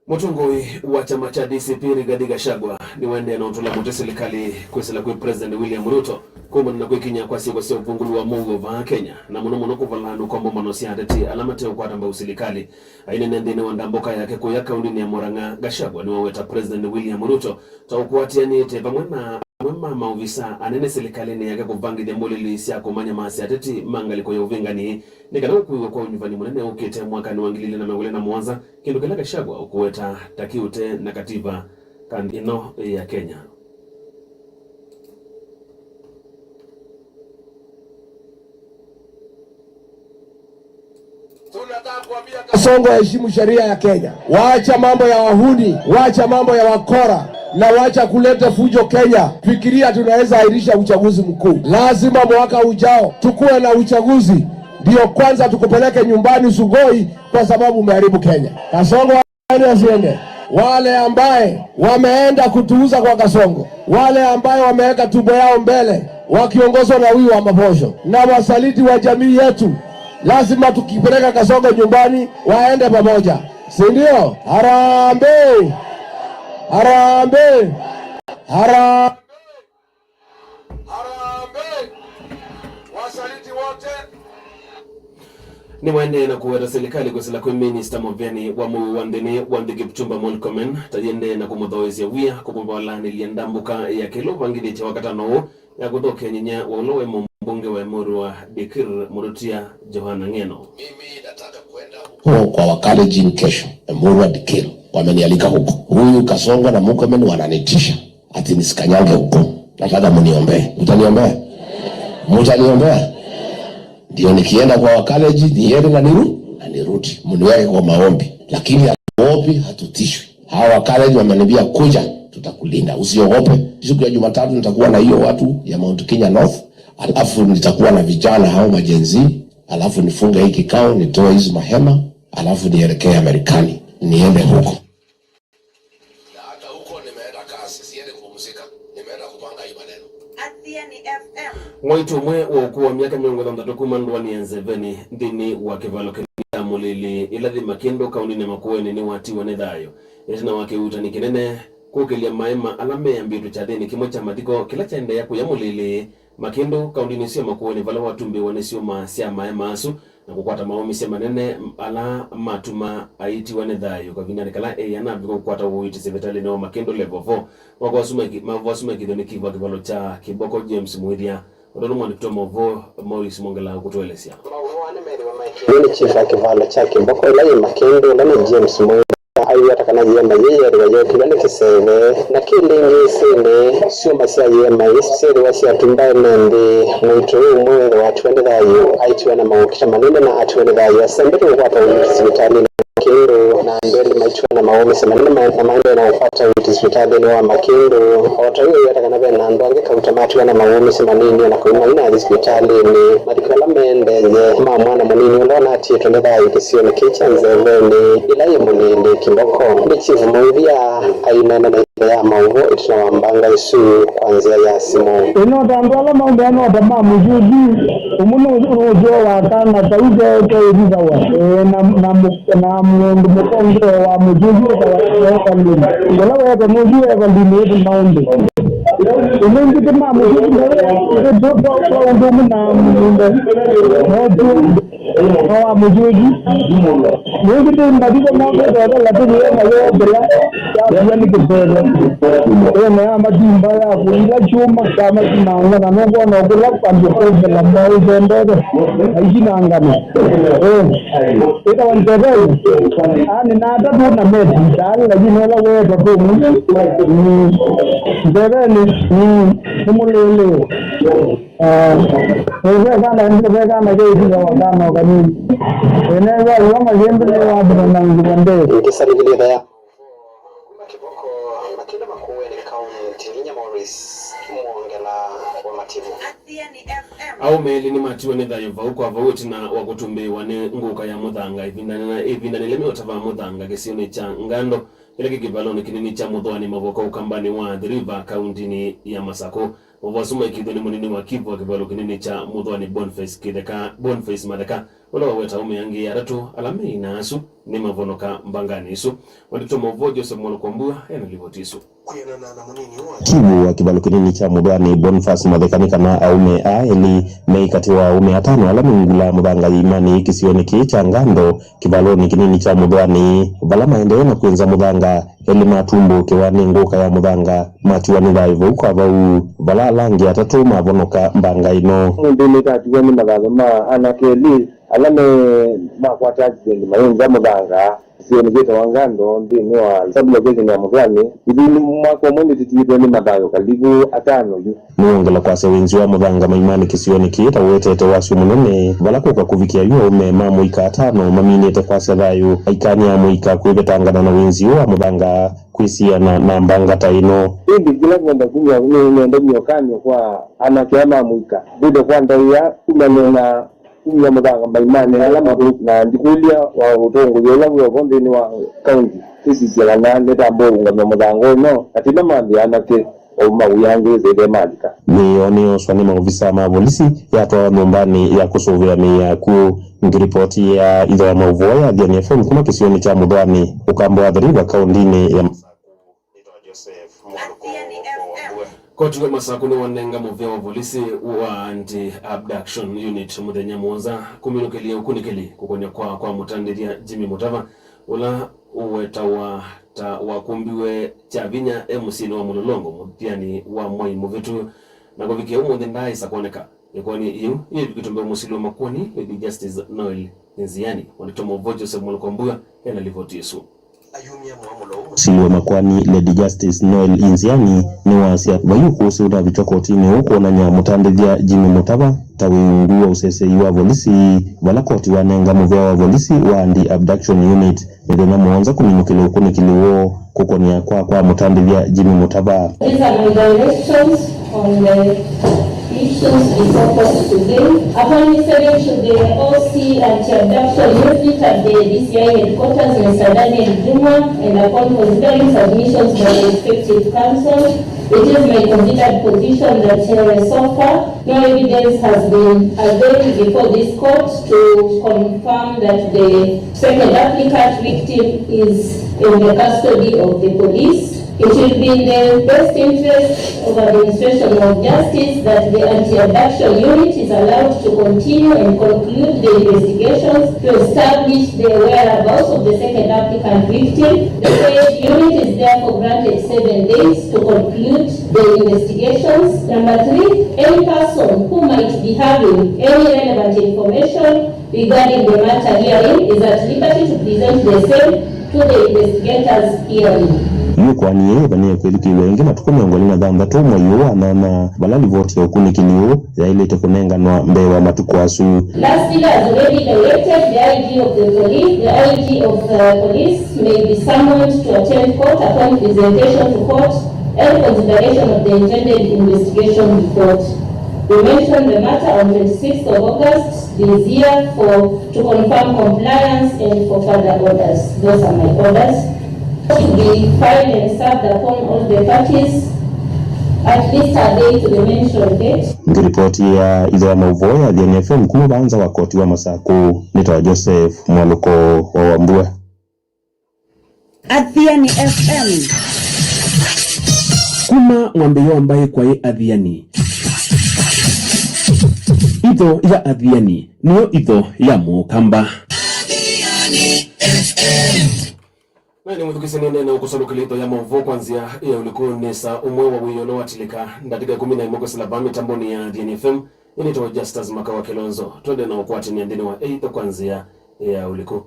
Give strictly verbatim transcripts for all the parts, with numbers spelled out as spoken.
Mũtongoi wa kyama kya D C P Rigathi Gachagua nĩwaendee na ũtũla mũtĩ silikalĩ kwĩsĩla kwĩ President William Ruto kumana na kwĩkiny'a kwa syĩko sya ũvungũlu wa mũuo vaa Kenya, na mũno mũno kũvalaa nũkw'a mbũmbano sya ateti ala mateũkwata mbau silikalĩ. Aineenea nthĩnĩ wa ndambũka yake kũya kaũndĩnĩ ya Murang'a, Gachagua nĩwaweta President William Ruto ta ũkwatĩanĩte vamwe na amwe ma maovisa anene silikalĩnĩ yake kũvangĩthya mbũlĩlĩ sya kũmanyamaasya ateti ma ngalĩko ya ũvĩngani nĩ kana ũkuĩwe kwa ũnyuvani mũnene ũkĩte mwakanĩ wa ngili ilĩ na mĩongo ĩlĩ na mũonza, kĩndũ kĩla Gachagua ũkũweta ta kĩũte na kativa ka nthĩ ĩno ya Kenya. Tunataka kuambia Kasongo aheshimu sheria ya Kenya. Wacha mambo ya wahuni, wacha mambo ya wakora, na wacha kuleta fujo Kenya. Fikiria tunaweza ahirisha uchaguzi mkuu. Lazima mwaka ujao tukuwe na uchaguzi, ndio kwanza tukupeleke nyumbani Sugoi, kwa sababu umeharibu Kenya. Kasongo aende asiende? Wale ambaye wameenda kutuuza kwa Kasongo, wale ambaye wameweka tumbo yao mbele wakiongozwa na huyu wa maposho na wasaliti wa jamii yetu, lazima tukipeleka Kasongo nyumbani waende pamoja, si ndio? Harambee! Harambee! Harambee! Harambee! Wasaliti wote! Nĩwaendee na kũweta silikalĩ kwĩsĩla kwĩ minista mũvĩanĩ wa mũuo wa nthĩnĩ wa nthĩ Kipchumba Murkomen ta yĩendee na kũmũthoosya wia kũmũvalaanĩlya ndambũka ya kĩla ũvangĩthĩtye wakatano ũũ ya kũthokea nyinyia wa ũla waĩ mũmbunge wa Emuru wa Dikir, Mũrutia Johana Ng'eno. Mimi nataka kwenda huko kwa Wakalenjin kesho, Emuru wa Dikir, wamenialika huko. Huyu Kasongo na Murkomen wananitisha ati nisikanyange huko. Nataka mniombee. Mtaniombea? Mtaniombea? Ndio nikienda kwa Wakalenjin, niende na niru-, na nirudi. Mniweke kwa maombi. Lakini hatuogopi, hatutishwi. Hawa Wakalenjin wameniambia, "Kuja, tutakulinda. Usiogope." Siku ya Jumatatu nitakuwa na hiyo watu ya Mount Kenya North, alafu nitakuwa na vijana hao ma Gen Z, alafu nifunge hii kikao, nitoe hizi mahema, alafu nielekee Amerikani, niende huko. Na hata huko nimeenda kazi, siendi kupumzika. Nimeenda kupanga hii maneno. Athiani F M. Mwaitũ ũmwe wa ũkũũ wa myaka mĩongo ĩthantatũ kuma ndũanĩ ya Nzeveni nthĩnĩ wa kĩvalo kĩnene kya Mũlĩlĩ ĩla yĩ Makĩndũ kaũndĩnĩ ya Makueni nĩwatiwa nĩ thayũ ĩtina wa kĩuutani kĩnene kũkĩlya maema ala meambĩtwe kyathĩnĩ kĩmwe kya mathiko kĩla kyaendeea kũya Mũlĩlĩ, Makĩndũ, kaũndĩnĩ ĩsu ya Makueni, vala watumbĩĩwa nĩ syũma sya maema asu na kũkwata maũmĩsya manene ala matuma aitiwa nĩ thayũ kavindanĩ kala eĩ anavika kũkwata ũiiti sivitalĩnĩ wa Makĩndũ Level four. Mavoa asu maiki-, mavoa asu maikĩthw'a nĩ kivwa kĩvalo kya Kĩmboko James Mũĩthya, ũndũ ũla mwandĩki wa maũvoo Maurice Mwongela ũkũtũelesya. Maũvoo aa nĩmethĩwa maĩkĩĩwe nĩ chief wa kĩvalo kya Kĩmboko ĩla yĩ Makĩndũ, ũla nĩ James Mũĩthya. Aiweta kana ĩeema yĩĩ yeethĩwa yokĩlw'a nĩ kĩseve, na kĩndĩ ĩngĩ ĩsĩnĩ, syũma sya ĩeema ĩĩ syethĩwa syatumbae me nthĩ. Mwĩĩtu ũũ ũmwe wĩthĩwa atiwa nĩ thayũ aitiwa na maũkita manene na atiwa nĩ thayũ asembete kũkwata ũiiti sivitalĩnĩ wa Makĩndũ, na andũ elĩ maitiwa na maũmĩsya manene ma-, na maendee na kũkwata ũiiti sivitalĩnĩ wa Makĩndũ. O ta ũu aiweta kana ve na andũ angĩ kauta matiwa na maũmĩsya manini o na kau mainathi sivitalĩnĩ. Mathiko ala meendeeye ma mwana mũnini ũla ũnatiĩtwe nĩ thayũ kĩsionĩ kĩĩ kya Nzeveni ĩla yĩ Mũlĩlĩ Kĩmboko, nĩ Chief Mũĩthya aineena na ĩthe ya maũvoo ĩtina wa mbanga ĩsu kwa nzĩa ya simũ. Ĩno ta andũ ala maũmbea no ta ma mũsyũki, ũmwe nũseo wa kana kau ke, keĩvithawa, ĩĩ, na, na, mũ-, na mũndũ mũkongeo wa mũsyũki wĩtawa Evalini. Ũla weetwa mũsyũki Evalini ĩtĩ maũndũ. Ũmwe ngĩtĩ ma mũsyũki, twa, twa, twa ũndũ ũmwe na mũndũ. Nĩkĩ? No wa mũsyũki. Nĩngĩ ndĩ mathiko mokĩte ota lakini ena yo kĩla kyakua nĩ kĩseve. Ena ya matimba ya kũila kyũma kya matimanga na nũkwona kũla andũ kũvela maũsembete aikinangana. Ĩtawa Nzeveni. Ani na atatũ na meti itaali lakini ũla weetwa tũmũ. Nzeveni nĩ Mũlĩlĩ. Ĩĩ, ve kana, ve kana ke ĩtina wa kana o kanini. Ĩnethwa ĩwa masyĩndũ nĩ wambĩta na nguma ndee. Ngisalikilitha ya kuma Kĩvoko, Makĩndũ Makueni County, Nginya Morris Mwongela wa Mativu. Aũme elĩ nĩmatiwe nĩ thayũ vau kwa vau ĩtina wa kũtumbĩĩwa nĩ ngũka ya mũthanga ĩvindanĩ na, ĩvindanĩ ĩla meũtavaa mũthanga kĩsionĩ kya Ngando, kĩla kĩ kĩvalonĩ kĩnini kya Mũthũani Mavoko ũkambanĩ wa Athi River, kaũndĩnĩ ya Masakũ. Mavoa asu maikĩthw'a nĩ mũnini wa kivwa kĩvalo kĩnini kya Mũthũani Boniface Kĩtheka, Boniface Matheka, ũla waweta aũme angĩ atatũ ala meĩ na asu nĩmavonoka mbanganĩ ĩsu. Mwandĩki wa maũvoo Joseph Mwalũko Mbua ena livoti ĩsu. Kivu wa kĩvalo kĩnini kya Mũthwani, Boniface Matheka, nĩ kana aũme aa elĩ meĩ katĩ wa aũme atano ala meungulaa mũthanga ĩimanĩ kĩsionĩ kĩĩ kya Ngando, kĩvalonĩ kĩnini kya Mũthwani, vala maendee na kwĩnza mũthanga. Elĩ matumbũkĩwa nĩ ngũka ya mũthanga, matiwa nĩ thayũ vau kwa vau, vala ala angĩ atatũ mavonoka mbanga ĩno. Ũmũnthĩ nĩtatiwa nĩ mathayũ ma anake elĩ ala me makwata accident mayĩnza mũthanga kĩsionĩ kĩtawa Ngando nthĩnĩ wa sub-location ya Mũthwani. Ithyĩ mwaka ũmwe nĩtĩtiĩtwe nĩ mathayũ kalivu atano yu. Nĩwongela kwasya wĩnzi wa mũthanga maimanĩ kĩsionĩ kĩĩ ta ũetete wasyo mũnene, vala kũka kũvikĩa yu aũme ma mũika atano maminĩte kwasya thayũ, aikany'a mũika kwĩvetangana na wĩnzi ũũ wa mũthanga kwĩsiana na mbanga ta ĩno. Ĩndĩ kĩla ngwenda kumya nĩ nenda nyie ũkany'o kwa anake aa ma mũika, ndĩte kwa ndaĩa kumanyana kumya mũthanga maimanĩ ala mathũku, na ndikũlya wa ũtongoi ũla wĩ ovo nthĩnĩ wa kaunti ĩsikĩe kana nĩtambũe ũũngamya mũthanga ũno, na ti na manthĩ anake o mawĩangĩĩsya ĩthe malika. Mĩĩ yoo nĩyooswa nĩ maovisa ma volisi yatwawa nyũmbanĩ ya kũsũvĩa mĩĩ ya akw'ũ. Ngĩlipoti ya itho ya maũvoo ya Athiani F M kuma kĩsionĩ kya Mũthwani, ũkamba wa Athi River kaũndĩnĩ ya Masaku. Nĩtawa Joseph Mwalũko wa Mbua. Koti wa Masaku nĩwanenga mũvea wa volisi wa Anti-Abduction Unit mũthenya mũonza kũminũkĩlya ũkunĩkĩli kũkonya kwa kwa mũtandĩthya Jimmy Mũtava, ũla ũwetawa ta wakũmbiwe kya vinya e mũsyĩnĩ wa Mũlolongo mũthyanĩ wa mwai mũvĩtu, na kũvikĩa ũmũnthĩ ndaaĩsa kwoneka. Ĩkoani yĩu yĩvikĩtwe mbee wa mũsili wa makoani, Lady Justice Noel Nziani. Mwandĩki wa maũvoo Joseph Mwalũko Mbua ena livoti ĩsu. Mũsili wa makoani, Lady Justice Noel Inziani, nĩwasya vai ũkũsĩ ũnavĩtw'a kotinĩ ũũ kwonany'a mũtandĩthya Jimmy Mũtava ta wĩ ungu wa ũsesei wa volisi, vala koti wanenga mũvea wa volisi wa Anti-Abduction Unit mĩthenya mũonza kũminũkĩlya ũkunĩkĩli woo kũkonea kwa kwa mũtandĩthya Jimmy Mũtava. These are my directions on the issues before court today. Upon receiving to the O C Anti-Abduction Unit at the D C I headquarters, Mister Daniel Juma, and upon considering submissions by the respective counsel, it is my considered position that, uh, so far, no evidence has been availed before this court to confirm that the second applicant victim is in the custody of the police. It will be in the best interest of administration of justice that the anti-abduction unit is allowed to continue and conclude the investigations to establish the whereabouts of the second applicant victim. The said unit is therefore granted seven days to conclude the investigations. Number three, any person who might be having any relevant information regarding the matter herein is at liberty to present the same to the investigators herein. Yu ĩkoani yĩĩ ĩvanĩe kwĩthukĩĩw'a ĩngĩ matukũ mĩongo ĩlĩ na thanthatũ mwei ũũ wa nyanya, vala livoti ya ũkunĩkĩli ũũ yaĩlĩte kũnenganwa mbee wa matukũ asu. Lastly, as already directed, the I G of the police, the I G of the police may be summoned to attend court upon presentation to court and consideration of the intended investigation report. We mentioned the matter on twenty-sixth of August this year for, to confirm compliance and for further orders. Those are my orders. To be filed and served upon all the parties at least a day to the mentioned date. Ngĩlipoti ya itho ya maũvoo ya Athiani F M kuma vanza wa koti wa Masaku, nĩtawa Joseph Mwalũko wa Wambua. Athiani F M. Kuma mwambĩĩo wa mbaĩ kwaĩ Athiani. Itho ya Athiani nĩyo itho ya Mũkamba. Na nĩ mwĩthukĩsye nĩ nene ũkũsolokela itho ya maũvoo kwa nzĩa ya ũliku nĩ saa ũmwe wa wĩoo ũla watilĩka ndatĩka ĩkũmi na ĩmwe kwĩsĩla vaa mĩtambonĩ ya Athiani F M. Nĩnĩtawa Justus Makawa Kilonzo. Twende na ũkwatĩnĩa nthĩnĩ wa ĩitho kwa nzĩa ya ũliku.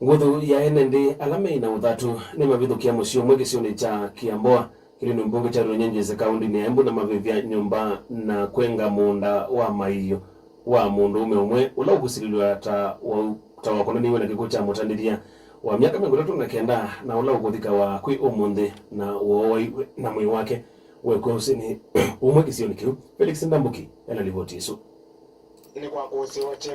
Nguthu ya ene nthĩ ala meĩ na ũthatu nĩmavithũkĩa mũsyĩ ũmwe kĩsionĩ kya Kiamboa, kĩlĩnĩ mbunge kya Runyenjes kaũndĩnĩ ya Embu, na mavĩvya nyũmba na kwenga mũũnda wa maiũ wa mũndũũme ũmwe ũla ũkũsilĩlw'a ta wau, ta wakonanĩiwe na kĩkw'ũ kya mũtandĩthya wa myaka mĩongo ĩtatũ na kenda na ũla ũkũthikawa kwĩ ũmũnthĩ na wooaiwe na mwĩĩ wake wekw'a ũsĩnĩ ũmwe kĩsionĩ kĩu. Felix Ndambuki ena livoti ĩsu.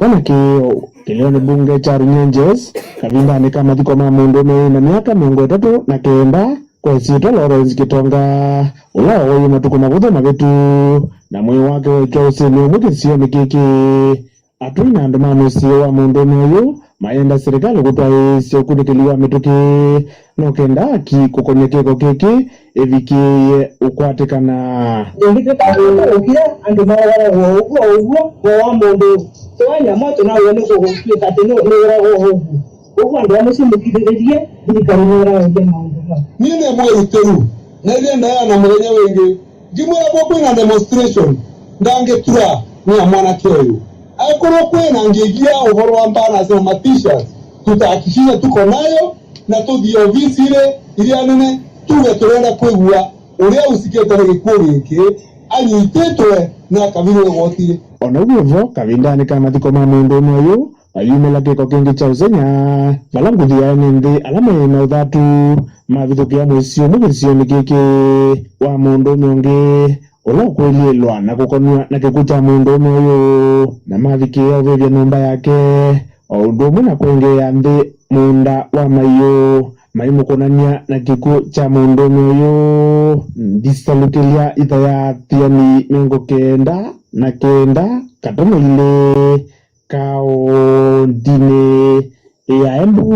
Wana kĩĩo kĩlĩonĩ mbunge kya Runyenjes kavindanĩ ka mathiko ma mũndũũme wĩ na myaka mĩongo ĩtatũ na kenda kwa ĩsyĩtwa Lawrence Kĩtonga, ũla wooaiwe matukũ mavũthũ mavĩtu, na mwĩĩ wake wekw'a ũsĩnĩ ũmwe kĩsionĩ kĩkĩ. Atũi na andũ ma mũsyĩ wa mũndũũme ũyũ mayenda silikalĩ kũtwaĩĩsya ũkunĩkĩli wa mĩtũkĩ no kenda haki kũkomya kĩko kĩkĩ ĩvikĩĩe ũkwatĩkana. Ĩngĩ twĩkaa kũkĩa andũ maũawa ũw'o ũw'o, ũw'o wa mũndũ tũwanya moto naw'o nĩ kũtw'ĩka atĩ nĩ- nĩũawa ũw'o. Ũw'o andũ amwe simũkirĩrĩrie, thirikari nĩũraũlya maũndũ mau. Niĩ nĩ mwĩrutĩru, na ithyĩ ndaea na mũthenya wĩngĩ, ngĩmwĩra vo kwĩna demonstration, ndangĩtura nĩ ya mwanake ũyũ. Akorwo kwĩna ngĩthia ũvoro wa banners na ma t-shirts, tutahakikisha tuko nayo, na tũthiĩ ovisinĩ iria nene, tuge tũrenda kwĩw'a ũrĩa ũsikĩte nĩ gĩkuũ gĩkĩ, anyitĩtwe na akavinywa igotinĩ. O na ũu wĩ vo, kavindanĩ ka mathiko ma mũndũũme ũyũ, vayumĩla kĩko kĩngĩ kya ũseng'a, vala nguthu ya ene nthĩ ala maĩ na ũthatu mavithũkĩa mũsyĩ ũmwe kĩsionĩ kĩkĩ wa mũndũũme ũngĩ, ũla ũkũĩlyĩlwa na kũkonw'a na kĩkw'ũ kya mũndũũme ũyũ, na mavikĩĩa ũvĩvya nyũmba yake, o ũndũ ũmwe na kũengeea nthĩ mũũnda wa maiũ, maimũkũnany'a na kĩkw'ũ kya mũndũũme ũyũ. Ndisalukĩlya itha ya Athiani mĩongo kenda na kenda katono ilĩ, kaũndinĩ ya Embu,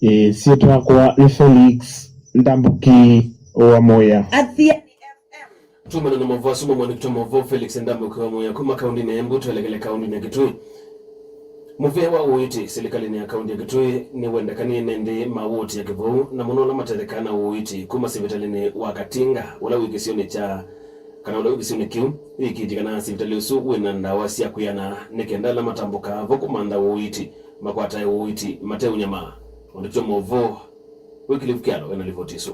ĩ, syĩtwa yakwa nĩ Felix Ndambuki wa Mũya. Athiani F M. Tumana na mavua suma mwanĩkitwa mavo Felix Ndambuki wa Mũya kuma kaũndinĩ ya Embu, twelekele kaũndinĩ ya Kitui. Mũvea wa ũiiti silikalĩnĩ ya kaũndi ya Kitui nĩwendekanie nĩ nthĩ ma woti ya Kĩvou, na mũno ala matethekaa na ũiiti kuma sivitalĩnĩ wa Katinga, ũla wĩ kĩsionĩ kya, kana ũla wĩ kĩsionĩ kĩu, yĩkĩĩthye kana sivitalĩ ũsu wĩ na ndawa sya kwĩana, nĩ kenda ala matambũkaa vo kũmantha ũiiti makwatae ũiiti mate ũnyamaa. Mwandĩki wa maũvoo Wycliffe Kyalo ena livoti ĩsu.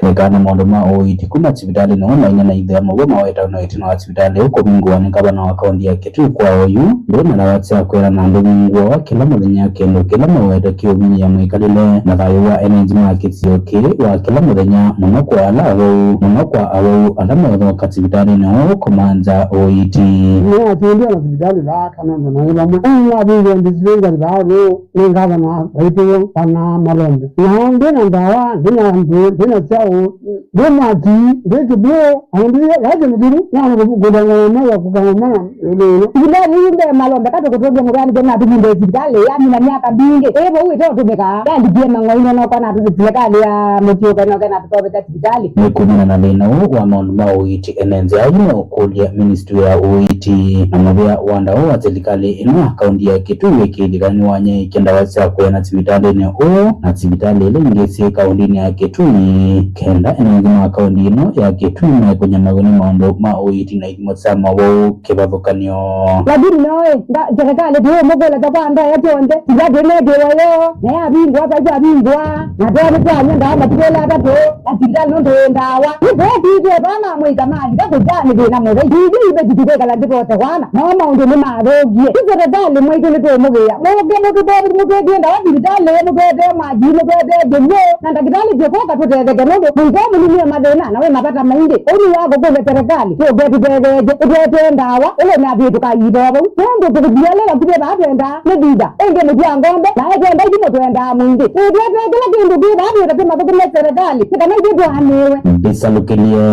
Nĩkana maũndũ ma ũiiti kuma sivitalĩnĩ ũũ mainenaithĩa maw'o mawetawa na ĩtina wa sivitalĩ ũũ kũvingũwa nĩ ngavana wa kaũndi ya Kitui kwa oyu, ndĩ na ndawa sya kwĩana na andũ mingũawa kĩla mũthenya, kĩndũ kĩla maweta kĩũvinyĩĩa mwĩkalĩle na thayũ wa ene nthĩ ma kĩsio kĩĩ wa kĩla mũthenya, mũno kwa ala awau, mũno kwa awau ala meũthoka sivitalĩnĩ ũũ kũmantha ũiiti. Nĩwatindie na sivitalĩ vaa kana ndona wĩ vamwe. Nĩnavingũe dispensary vaa rũũ nĩ ngavana waitũ kana malombe. Na ndĩ na ndawa, ndĩ na ndũ, ndĩ na kyaũ, ndĩ mwaki, ndĩ kĩbũũ, ona ndĩ ya kĩndũ kĩu, na kũthangana maya kũkana maya ĩũlũ ĩno. Sivitalĩ ii mbee malombe katũ kũtũngĩa mũvea nĩkĩ na tũvinde sivitalĩ ya mina myaka mbingĩ. Ĩ vau ĩteũtũmĩka, yandikie mang'oi nonokwa na tũtĩ sivitalĩ ya mũtiũka ĩno kana tũtoveta sivitalĩ. Nĩ kumana na thĩna ũũ wa maũndũ ma ũiiti, ene nzĩa yu meũkũlya ministry ya ũiiti na mũvea wa ndawa wa silikalĩ ĩno ya kaũndi ya Kitui wĩkĩĩthye kana nĩwanyaĩĩkya ndawa sya kwĩana sivitalĩnĩ ũũ na sivitalĩ ila ingĩ syĩ kaũndinĩ ya Kitui, kenda ene nthĩ ma kaũndi ĩno ya Kitui mekũnyamaw'a nĩ maũndũ ma ũiiti na ithimo sya mawau kĩvathũkany'o. Lakini noĩ, nga-, serikali tũũmũkũlata kwa ndaĩa kyonthe, ila twĩnekĩwa yo, na yavingũa, vai twavingũa, na twaa nĩtwanywa ndawa matukũ ĩla atatũ, na sivitalĩ nũndũ wĩ ndawa. Nĩtweetĩtwe vaa na mũika malika kũkyaa nĩ thĩna mũthei. Ithyĩ iveti tũkwĩkala nthĩ vote wana, nao maũndũ nĩmathũkie. Ĩ serikali mwaitũ nĩtũũmũkĩa. Mũke mũtũtee, mũtwĩkĩe ndawa sivitalĩ, mũtwetee maji, mũtwetee kĩw'ũ, na ndakĩtalĩ kĩkũka tũtetheke nũndũ mũika ũmwe nĩmie mathĩna na wĩ mavata maingĩ. Ũu nĩwakũkũlya serikali yũke tũtetheesye, ĩtwetee ndawa, ũlũme atwĩĩ tũkayĩthĩwa vau. Nũndũ tũkũthi ala vakuvĩ vaa twendaa nĩ thitha, ĩngĩ mũtwaa ngombo, na ĩtwenda ithimo twendaa mũingĩ. Ĩtwetee kĩla kĩndũ kĩ vaa twĩta tũmathũkũme serikali, nĩ kana ithyĩ tũanĩwe. Ndĩsalukĩlye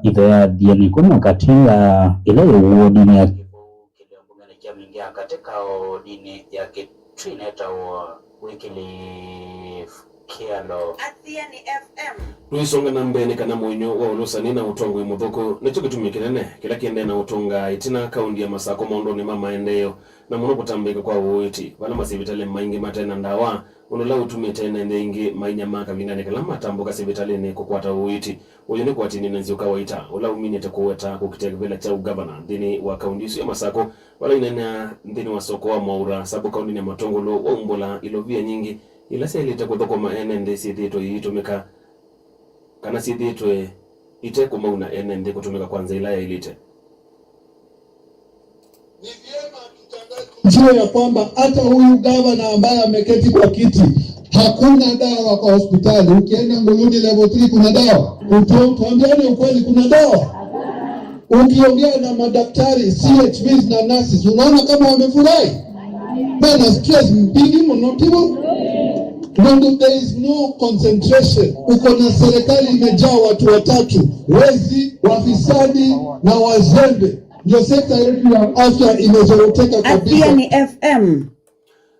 ithe ya Athiani kuma Katinga, ĩla yĩ wodinĩ ya Kĩvou, kĩlio mbungenĩ kya Mwingi ya katĩ kaũndinĩ ya Kitui netawa Wycliffe Kyalo. Athiani F M. Tũisonga na mbee nĩ kana mũinyo wa ũlũsani na ũtongoi mũthũku nĩkyo kĩtumi kĩnene kĩla kĩendee na ũtũnga ĩtina kaũndi ya Masakũ maũndũnĩ ma maendeeo, na mũno kũtambĩka kwa ũiiti, vala masivitalĩ maingĩ mate na ndawa, ũndũ ũla ũtumĩte ene nthĩ aingĩ mainyamaa kavindanĩ kala matambũka sivitalĩnĩ kũkwata ũiiti. Ũyũ nĩ kũatanĩa na Nzioka Waita, ũla ũminĩte kũweta kũkitĩa kĩvĩla kya ũngavana nthĩnĩ wa kaũndi ĩsu ya Masakũ, vala aineenea nthĩnĩ wa soko wa Mwaura, sub kaũndinĩ ya Matũngũlũ, waumbũla ilovia nyingĩ ila syaĩlĩte kũthũkũma ene nthĩ syĩthĩĩtwe iitũmĩka, kana syĩthĩĩtwe ite kũmauna ene nthĩ kũtũmĩka kwa nzĩa ĩla yaĩlĩte. Mjue ya kwamba hata huyu gavana ambaye ameketi kwa kiti, hakuna dawa kwa hospitali. Ukienda Nguluni level three, kuna dawa? Utu-, tuambiane ukweli, kuna dawa? Ukiongea na madaktari, C H Vs na nurses, unaona kama wamefurahi? Bana stress mbili mno, tibu. Ndio, there is no concentration. Uko na serikali imejaa watu watatu, wezi, wafisadi na wazembe. Ndio sekta yetu ya afya imezoroteka kabisa. Athiani F M.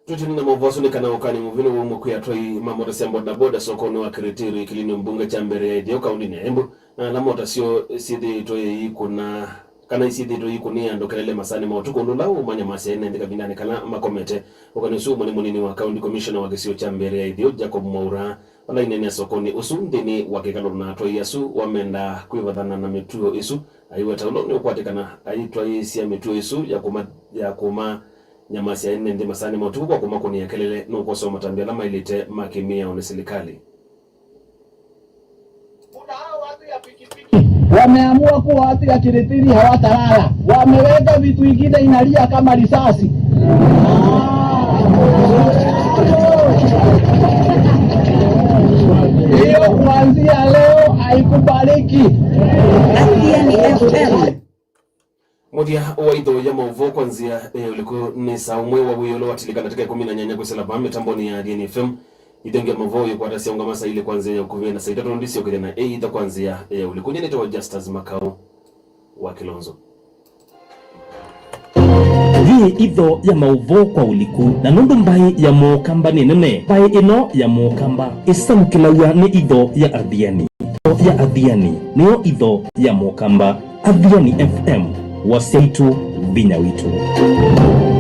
Twĩtĩnĩ na maũvoo asu nĩ kana ũkani mũvĩnĩ wa ũmwe kwĩ atwai ma mota sya bodaboda sokonĩ wa Kĩrĩtĩrĩ kĩlĩnĩ mbunge kya Mbeere ya Ĩtheo kaũndĩnĩ ya Embu, na ala mota syoo syĩthĩĩtwe iikũna kana isyĩthĩĩtwe iikũnĩa andũ kelele masaanĩ ma ũtukũ, ũndũ ũla ũmanyamasya ene nthĩ kavindanĩ kala makomete. Ũkani ũsu ũmwe nĩ mũnini wa County Commissioner wa kĩsio kya Mbeere ya Ĩtheo, Jacob Mwaura, vala aineenea sokonĩ ũsu nthĩnĩ wa kĩkalo na atwai asu wamenda kwĩvathana na mĩtuo ĩsu. Aiweta ũla nĩũkwatĩkana aitwaĩĩsya mĩtuo ĩsu ya kũma, ya kũmanyamasya ene nthĩ masaanĩ ma ũtukũ kwa kũmakũnĩa kelele nũkosa matambya ala maĩlĩte ma kĩmĩao nĩ silikalĩ. Wameamua kuwa watu ya Kĩrĩtĩrĩ hawatalala. Wameweka vitu ingine inalia kama risasi. Hiyo kuanzia leo haikubaliki. Athiani F M. Mũthya wa itho ya maũvoo kwa nzĩa ya ũliku nĩ saa ũmwe wa wĩoo ũla watilĩka ndatĩka ĩkũmi na nyanya kwĩsĩla vaa mĩtambonĩ ya Athiani F M. Ithongi ya maũvoo yĩkwatasya ũngama saa ilĩ kwa nzĩa ya ũkuvĩ na saa itatũ ndisyokethya na ĩ itho kwa nzĩa ya ũliku. Nyie nĩtawa Justus Makau wa Kĩlonzo. Yĩ itho ya maũvoo kwa ũliku, na nũndũ mbaĩ ya Mũkamba nĩ nene, mbaĩ ĩno ya Mũkamba ĩsaũkĩlaw'a nĩ itho ya Athiani. Itho ya Athiani nĩyo itho ya Mũkamba. Athiani F M, wasya witũ, vinya witũ.